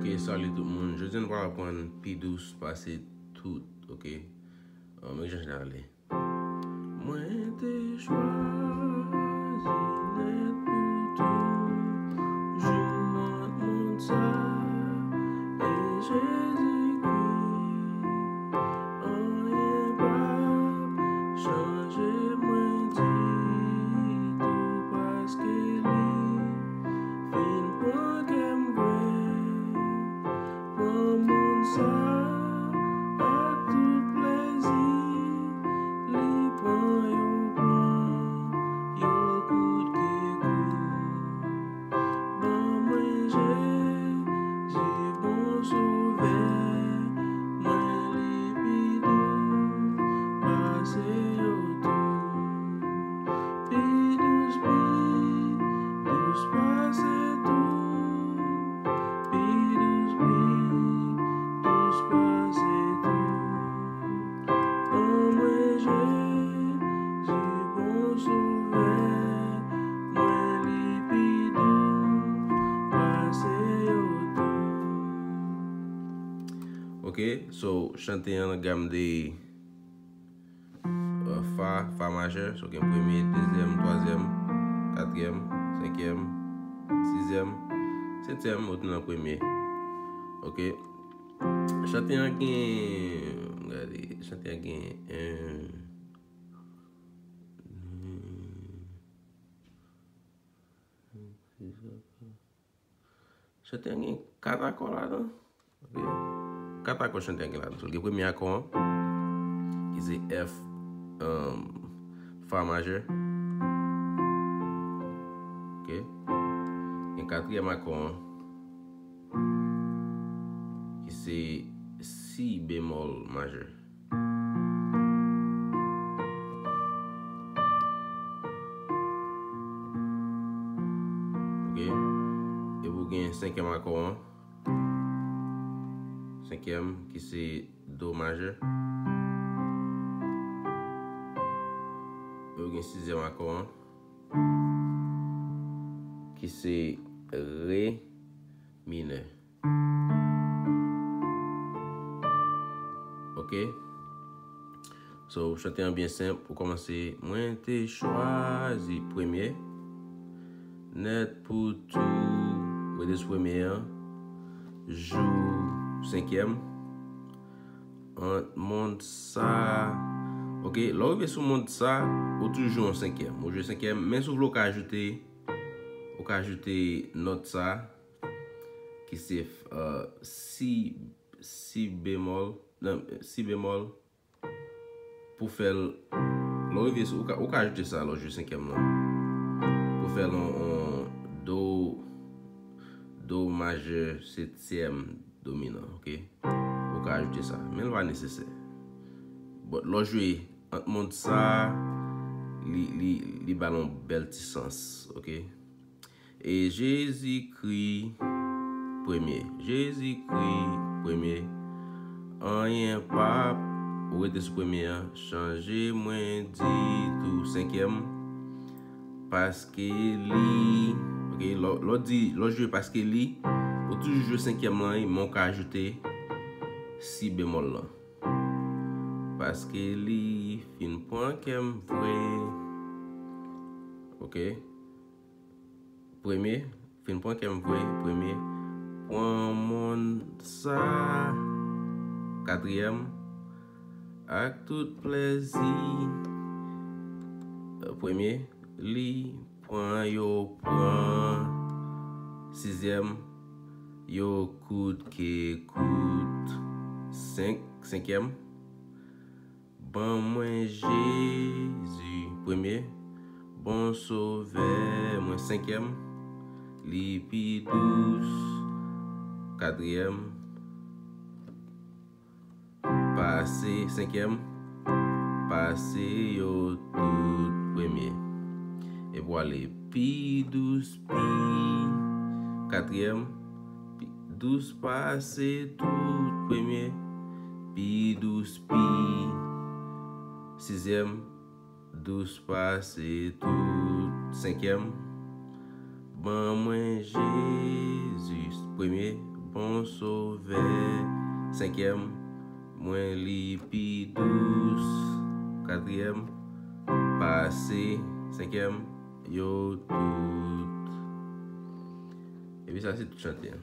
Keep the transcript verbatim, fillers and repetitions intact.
Ok, salut tout moun. Jodi a nou pral aprann pi dous pase tout, ok? An, men jan l ale. Mwen te chwazi nèt pou toujou ant mond sa e Jezikri. Anyen p ap chanje mwen ditou, paske li fin pran kè m vre. Pran mond sa ak tout plezi li pran yo, pran yo kout ke kout. Ban mwen Jezi, bon Sovè mwen, li pi dous pase yo tout. Pi dous, pi dous pase tout. Pi dous, pi dous pase tout. Ban mwen Jezi, bon Sovè mwen, li pi dous pase yo tout. Ok, so chante an nan gam de uh, fa, fa majè. So gen premye, dezyèm, twazyèm, katriyèm, senkyèm, sizyèm, setyèm, ou nan premye. Ok. Chante an gen, gade, chante an gen en, chante an gen kat akò ladan. Ok. Kat akò chante an gen ladan. So, gen premye akò an, ki se F, um, fa majè. Ok. Gen katriyèm akò an, ki se si bemòl majè. Ok. Epi w gen senkyèm akò an. Senkyèm ki se do majè. Epi w gen sizyèm akò an, ki se re minè. Ok. So, chante an byen senp. Pou kòmanse, mwen te chwazi premye nèt pou tou, rete sou premye an, jou senkyèm. Ant mond sa. Ok, lè w rive sou mond sa, ou toujou an senkyèm. Ou jwe senkyèm, men si w vle, ou ka ajoute, ou ka ajoute nòt sa, ki se, uh, si, si bemòl, non, si bemòl, pou fè l, lè w rive sou, ou ka, ou ka ajoute sa lè w jwe senkyèm lan. Pou fè l on, on do, do majè setyèm dominan, ok? Ou ka ajoute sa. Men l pa nesesè. But lè w jwe ant mond sa, li, li, li ba l on bèl ti sans, ok? E Jezikri premye. Jezikri premye. Anyen p ap, ou rete sou premye an, chanje mwen ditou. Senkyèm, paske li. Ok, lè, lè w di, lè w jwe paske li, ou toujou jwe senkyèm lan, wi, men w ka ajoute si bemòl lan. Paske li fin pran kè m vre. Ok. Premye, fin pran kè m vre, premye. Pran mond sa. Katriyèm, ak tout plezi. Premye, li pran yo pran. Sizyèm, yo kout ke kout. Senk, senkyèm, ban mwen Jezi, premye, bon Sovè mwen, senkyèm, li pi dous, katriyèm, pase, senkyèm, pase yo tout, premye. Epi w ale pi dous, pi, katriyèm, pi dous pase tout, premye, pi dous, pi, sizyèm, dous pase tout, senkyèm, ban mwen Jezi, premye, Bon Sovè. Senkyèm, mwen li pi dous. Katriyèm, pase. Senkyèm, yo tout. Epi sa se tout chante an.